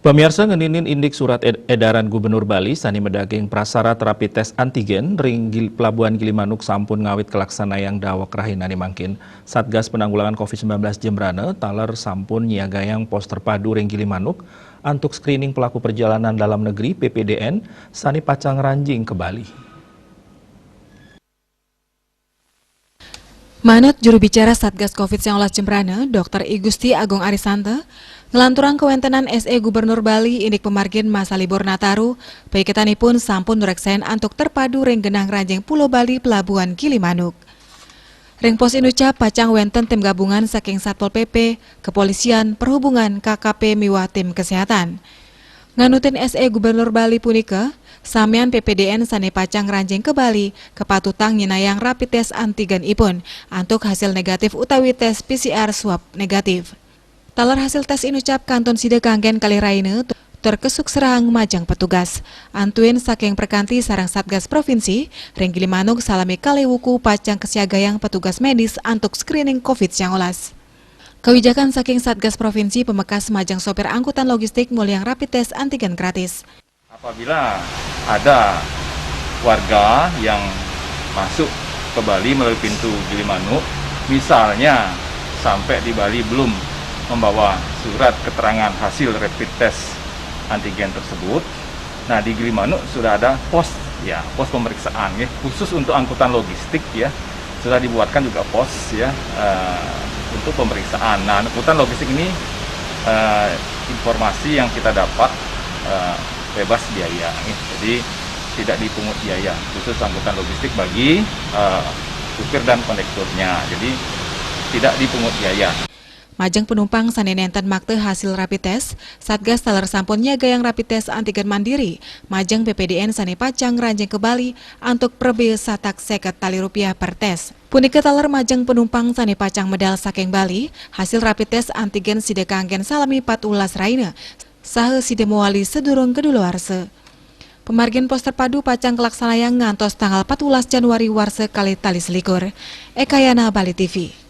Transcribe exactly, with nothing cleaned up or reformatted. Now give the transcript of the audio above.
Pamiarsa, ngeninin indik surat ed- edaran Gubernur Bali sane medaging prasarat rapid test antigen ring Gil- Pelabuhan Gilimanuk sampun ngawit kalaksanayang daweg rahinaning mangkin. Satgas Penanggulangan covid sembilan belas Jembrana taler sampun nyiagayang pos terpadu ring Gilimanuk antuk screening pelaku perjalanan dalam negeri, P P D N, sane pacang ngranjing ka Bali. Manut juru bicara Satgas covid sembilan belas Jembrana, Dokter I Gusti Agung Arisanta, nglanturang kawentenan S E Gubernur Bali indik pamargin masa libur Nataru, paiketanipun sampun nureksain antuk terpadu ring genah ngranjing Pulo Bali, Pelabuhan Gilimanuk. Ring pos inucap pacang wenten tim gabungan saking Satpol P P, Kepolisian, Perhubungan, K K P miwah tim kesehatan. Nganutin S E Gubernur Bali punika, samian P P D N sane pacang ngranjing ka Bali kapatutang nyenayang rapid test antigen ipun antuk hasil negatif utawi tes P C R swab negatif. Taler hasil tes inucap kantun sida kanggen kalih rahina tur kasukserahang majeng petugas. Antuin saking perkanti sareng Satgas Provinsi, ring Gilimanuk salami kalih wuku pacang kasiagayang petugas medis antuk screening covid sembilan belas. Kawijakan saking Satgas Provinsi pamekas majeng sopir angkutan logistik ngolihang rapid test antigen gratis. Apabila ada warga yang masuk ke Bali melalui pintu Gilimanuk, misalnya sampai di Bali belum membawa surat keterangan hasil rapid test antigen tersebut, nah, di Gilimanuk sudah ada pos, ya, pos pemeriksaan, ya, khusus untuk angkutan logistik, ya, sudah dibuatkan juga pos, ya, eh, untuk pemeriksaan. Nah, angkutan logistik ini, eh, informasi yang kita dapat, eh, bebas biaya, ya. Jadi tidak dipungut biaya, khusus angkutan logistik bagi, eh, supir dan kondekturnya. Jadi tidak dipungut biaya. Majeng penumpang sane nenten makta hasil rapid test, Satgas taler sampun nyiagayang rapid test antigen mandiri majeng P P D N sane pacang ngranjing ka Bali antuk prebea satak seket tali rupiah per tes. Punika taler majeng penumpang sane pacang medal saking Bali, hasil rapid test antigen sida kanggen salami patbelas rahina, saha sida mawali sadurung kadaluarsa. Pamargin pos terpadu pacang kalaksanayang ngantos tanggal patbelas Januari warsa kalih tali selikur. Ekayana, Bali T V.